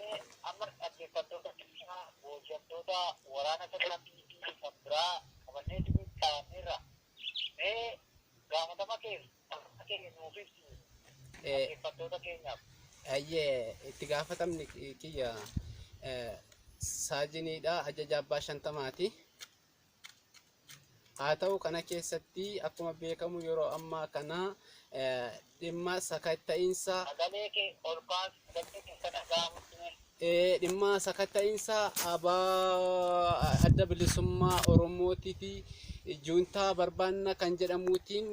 Mee amma dhaggeeffattoota keenya booji'amtoota waraana sirna PP kan biraa qabannee isiniif dhiyaanneerra. Mee gaafatama kee maqaa kee nuuf ibsi dhaggeeffattoota keenyaaf. Hayyee, itti gaafatamni kiyya saajiniidha, ajaja abbaa 50ti. Haa ta'u, kana keessatti akkuma beekamu yeroo ammaa kana dhimma sakatta'iinsa Sagalee kee ol kaasi, sagalee kee kan dhaga'amutti mee. Dhimma sakatta'iinsa abaa Adda Bilisummaa Oromootii fi juuntaa barbaanna kan jedhamuutiin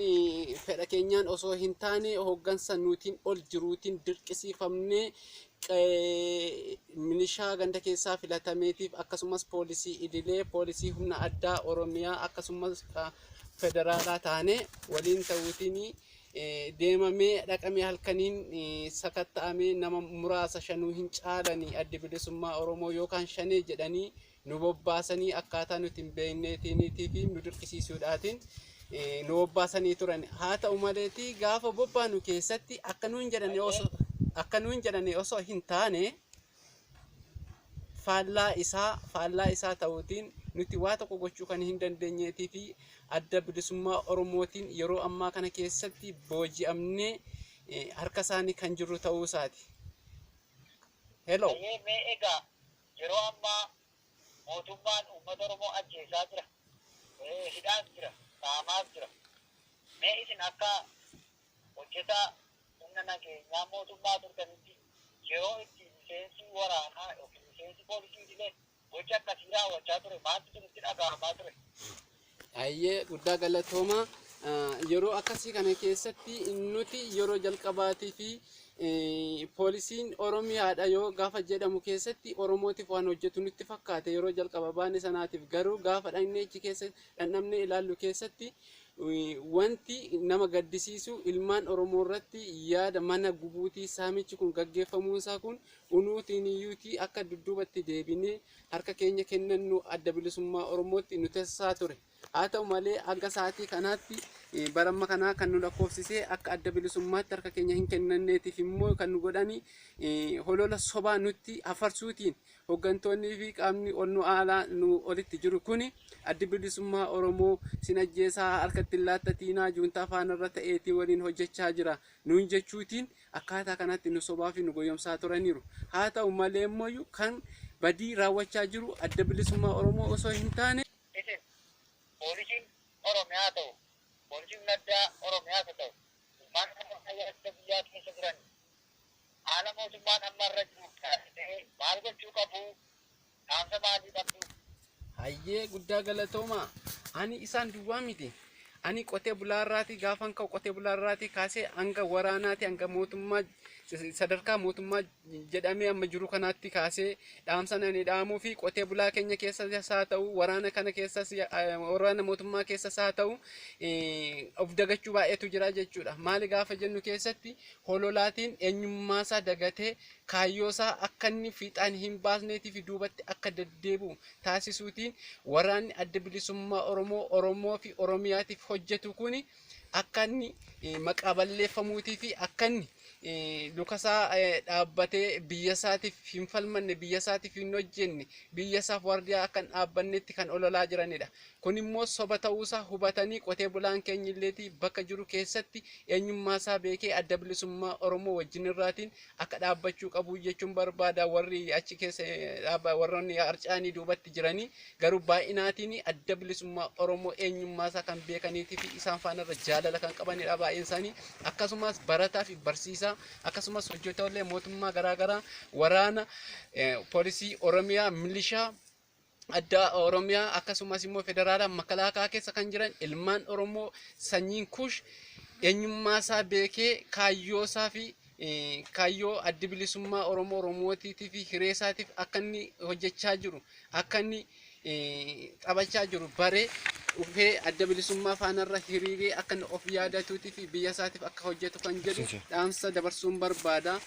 fedha keenyaan osoo hin taane hooggansa nuutiin ol jiruutiin dirqisiifamnee milishaa ganda keessaa filatameetiif, akkasumas poolisii idilee, poolisii humna addaa Oromiyaa, akkasumas federaalaa taane waliin ta'uutiin deemamee dhaqamee halkaniin sakatta'amee, nama muraasa shanuu hin caalanii Addi Bilisummaa Oromoo yookaan Shanee jedhanii nu bobbaasanii, akkaataa nuti hin beekneetiiniitii fi nu dirqisiisuudhaatiin nu bobbaasanii turan. Haa ta'u maleeti, gaafa bobbaanu keessatti akka nuun jedhani osoo hin taane faallaa isaa ta'uutiin nuti waa tokko gochuu kan hin dandeenyeetii fi Adda Bilisummaa Oromootiin yeroo ammaa kana keessatti booji'amnee harka isaanii kan jirru ta'uu isaati. Hello. Hayyee, mee egaa yeroo ammaa mootummaan uummata Oromoo ajjeesaa jira. Hidhaas jira. Saamaas jira. Mee isin akka hojjetaa humna nageenyaa mootummaa turtanitti, yeroo itti miseensi waraanaa yookiin miseensi poolisii idilee gocha akkasii raawwachaa ture maaltu isinitti dhaga'amaa ture? Hayyee, guddaa galatooma. Yeroo akkasii kana keessatti nuti yeroo jalqabaatii fi poolisiin Oromiyaadha yoo gaafa jedhamu keessatti Oromootiif waan hojjetu nutti fakkaate yeroo jalqaba baane sanaatiif. Garuu gaafa dhaqnee achi keessa dhandhamnee ilaallu keessatti wanti nama gaddisiisu ilmaan Oromoo irratti yaada mana gubuutii saamichi kun gaggeeffamuunsaa kun unuutiin iyyuutii akka dudduubatti deebinee harka keenya kennannu Adda Bilisummaa Oromootti nu taasisaa ture. Haa ta'u malee, hanga sa'aatii kanaatti baramma kanaa kan nu lakkoofsisee akka adda bilisummaatti harka keenya hin kennanneetiif immoo kan nu godhani holola sobaa nutti afarsuutiin hooggantoonnii fi qaamni ol nu aalaa nu olitti jiru kuni Addi Bilisummaa Oromoo sin ajjeesaa, harkatti hin laattatiinaa, juuntaa faanarra ta'eetii waliin hojjechaa jira nuun jechuutiin akkaataa kanatti nu sobaa fi nu goyyomsaa turaniiru. Haa ta'u malee immoo kan badii raawwachaa jiru Adda Bilisummaa Oromoo osoo hin taane Isin poolisiin Oromiyaa ta'u, poolisiin addaa Oromiyaas haa ta'u, ilmaan Oromoo ittisa biyyaa keessa jiran haala mootummaan amma irra jiru taasisee maal gochuu qabu? Dhaamsa maalii qabdu? Hayyee, guddaa galatooma. Ani isaan duwwaa miti. Ani qotee bulaarraatii gaafan ka'u, qotee bulaarraatii kaasee hanga waraanaati, hanga mootummaa, sadarkaa mootummaa jedhamee amma jiru kanaatti kaasee dhaamsan ani dhaamuu fi qotee bulaa keenya keessas haa ta'u, waraana kana keessas, waraana mootummaa keessas haa ta'u, of dagachuu baay'eetu jira jechuudha. Maali gaafa jennu keessatti hololaatiin eenyummaasaa dagatee kaayyoosaa akka inni fiixaan hin baasneetii fi duubatti akka deddeebi'u taasisuutiin waraanni Adda Bilisummaa Oromoo Oromoo fi Oromiyaatiif hojjetu kuni akka inni maqaa balleeffamuutii fi akka inni lukasaa dhaabbatee biyya isaatiif hin falmanne, biyya isaatiif hin hojjenne, biyya isaaf waardiyaa akka hin dhaabbannetti kan ololaa jiranidha. Kun immoo soba ta'uusaa hubatanii qotee bulaan keenya illeetii bakka jiru keessatti eenyummaasaa beekee Adda Bilisummaa Oromoo wajjin irraatiin akka dhaabbachuu qabu jechuun barbaada. Warri achi keessa warroonni harcaanii duubatti jiranii garuu baay'inaatiin Adda Bilisummaa Oromoo eenyummaasaa kan beekaniitii fi isaan faanarra jaalala kan qabanidha baay'een isaanii. Akkasumas barataa fi barsiisaa, akkasumas hojjettoollee mootummaa garaagaraa, waraana poolisii Oromiyaa, milishaa adda Oromiyaa, akkasumas immoo federaalaa, makalaakaa keessa kan jiran ilmaan Oromoo sanyiin Kush eenyummaasaa beekee kaayyoosaa fi kaayyoo Addi Bilisummaa Oromoo Oromootiitii fi hiree isaatiif akka inni hojjechaa jiru, akka inni taphachaa jiru baree dhufee Adda Bilisummaa faanarra hiriiree akka inni of yaadatuutii fi biyya isaatiif akka hojjetu kan jedhu dhaamsa dabarsuun barbaada.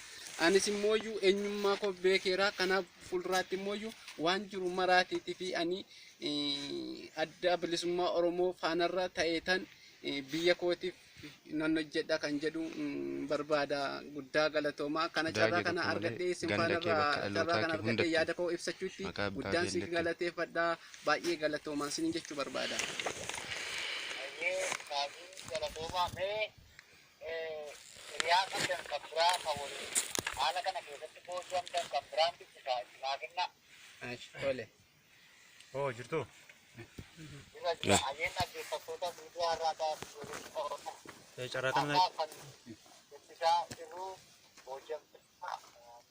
Anis immooyyuu eenyummaa koo beekeera. Kanaaf fuulduraatti immooyyuu waan jiru maraatiitii fi ani Adda Bilisummaa Oromoo faanarra ta'eetan biyya kootiif nan hojjedha kan jedhu barbaada. Guddaa galatoomaa. Kana carraa Daagii kana tokko malee argadhee isin ganda kee faanarraa bakka carraa dhalootaa kana kee argadhee hundattuu yaada koo ibsachuutti maqaa abbaa guddaan kee si illee galateeffadha. Baay'ee galatoomaa isiniin jechuu barbaada. Hayyee, kaaziin galatoomaa. Mee hiriyaa qabdan kan biraa kan waliin haala kana keessatti booji'amtan kan biraan dubbisaa itti naa kennaa. Tole. Oo jirtu. Irra jira. Hayyeen, dhaggeeffattoota miidiyaa irraa ta'an Oromoo. Carraa kana Amma kan dubbisaa jirru booji'amtoota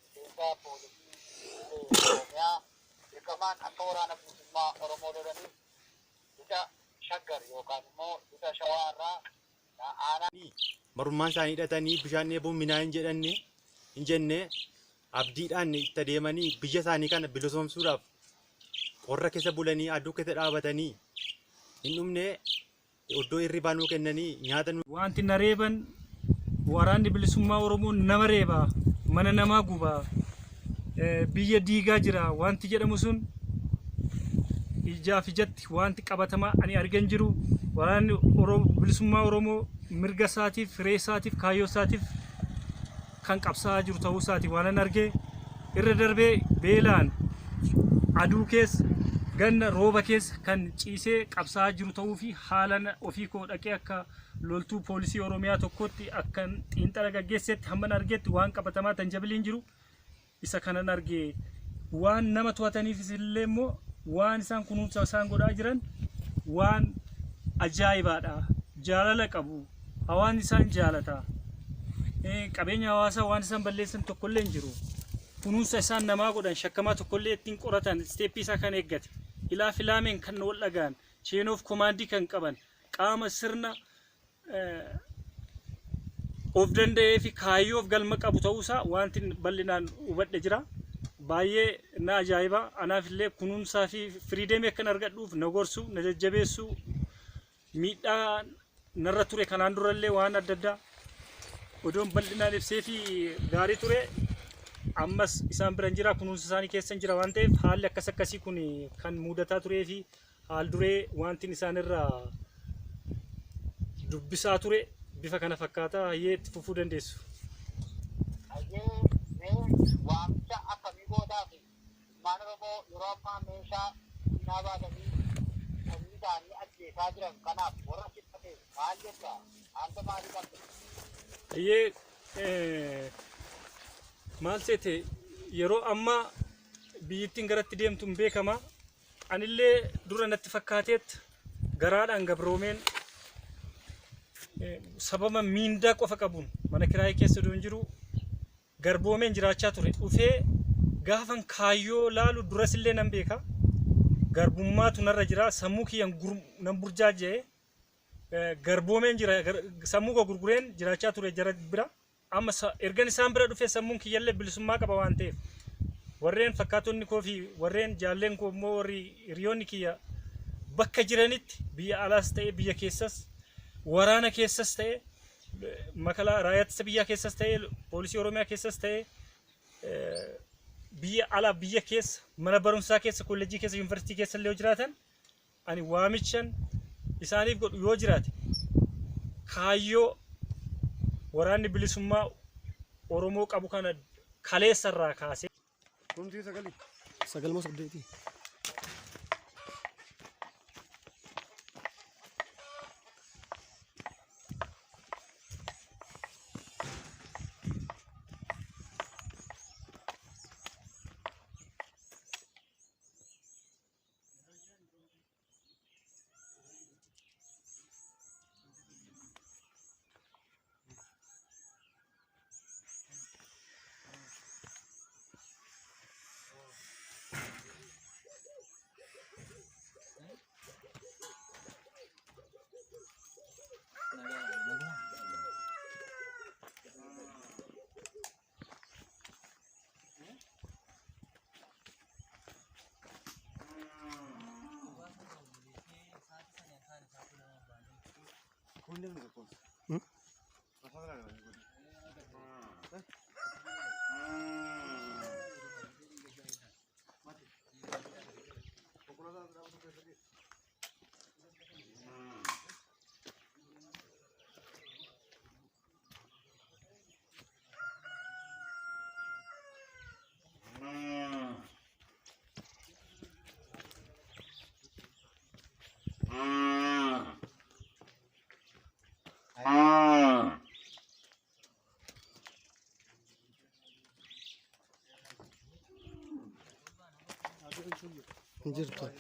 miseensa poolisii Oromiyaa dirqamaan akka Waraana Bilisummaa Oromoo lolaniif lixa Shaggar yookaan immoo lixa Shawaa irraa aanaa Marummaan isaanii hidhatanii bishaan dheebuun minaa hin jedhanne hin jenne, abdiidhaan itti adeemanii biyya isaanii kana bilisoomsuudhaaf qorra keessa bulanii, aduu keessa dhaabatanii hin dhumne, iddoo hirribaa nuu kennanii, nyaata nu Wanti na reeban, Waraanni Bilisummaa Oromoo nama reebaa, mana namaa gubaa, biyya diigaa jira wanti jedhamu sun ijaaf ijatti wanti qabatamaa ani argan jiru. Waraanni Bilisummaa Oromoo mirga isaatiif, firee isaatiif, kaayyoo isaatiif kan qabsaa'aa jiru ta'uu isaati waan an arge. Irra darbee beelaan, aduu keessa, ganna rooba keessa kan ciisee qabsaa'aa jiru ta'uu fi haalan ofii koo dhaqee akka loltuu poolisii Oromiyaa tokkotti akkan xiinxala gaggeessetti hamman argetti waan qabatamaa tanjabiliin jiru isa kanan arge. Waan nama to'ataniifis illee immoo waan isaan kunuunsa isaan godhaa jiran waan ajaa'ibaadha. Jaalala qabu. Hawaasni isaan jaalata. Qabeenya hawaasaa waan isaan balleessan tokkollee hin jiru. Kunuunsa isaan namaa godhan, shakkamaa tokkollee ittiin qoratan, step isaa kan eeggate, ilaa filaameen kan wal dhagaan, chain of command kan qaban, qaama sirna of danda'ee fi kaayyoof galma qabu ta'uusaa wanti bal'inaan hubadhe jira. Baay'ee na ajaa'iba. Anaaf illee kunuunsaa fi freedom akkan argadhuuf na gorsu, na jajjabeessu, miidhaa narra ture kanaan durallee waan adda addaa odoon bal'inaan ibsee fi gaarii ture. Ammas isaan biran jira, kunuunsa isaanii keessan jira waan ta'eef, haalli akkas akkasii kun kan mudataa turee fi haal duree wanti isaanirraa dubbisaa ture bifa kana fakkaata. Hayyee, itti fufuu dandeessu. Hayyee, mee waamicha akkamii gootaa fi ilmaan Oromoo yeroo ammaa meeshaa diinaa baatanii sanyii isaanii ajjeesaa jiran kanaaf warra sibbate maal jetta? Dhaamsa maalii qabda? Hayyee, maal seete, yeroo ammaa biyyittiin garatti deemtu hin beekama. Anillee dura natti fakkaateet garaadhaan gabroomeen, sababa miindaa qofa qabuun mana kiraayii keessa odoon jiru garboomeen jiraachaa ture. Dhufee gaafan kaayyoo laalu duras illee nan beeka. Garbummaatu narra jira. Sammuu kiyyan nan burjaaja'e. Garboomeen jira. Sammuu koo gurgureen jiraachaa ture jara bira. Amma ergan isaan bira dhufee sammuun kiyyallee bilisummaa qaba waan ta'eef, warreen fakkaatonni koo fi warreen jaalleen koo immoo warri hiriyoonni kiyya bakka jiranitti, biyya alaas ta'e biyya keessas, waraana keessas ta'e, makalaa raayyaa ittisa biyyaa keessas ta'e, poolisii Oromiyaa keessas ta'e, biyya alaa, biyya keessa, mana barumsaa keessa, kolleejjii keessa, yuunivarsiitii keessa illee yoo jiraatan, ani waamichan isaaniif godhu yoo jiraate, kaayyoo Waraanni Bilisummaa Oromoo qabu kana kaleessa irraa kaasee Kumtii sagalii. Sagal moo saddeeti? Hin jirtu.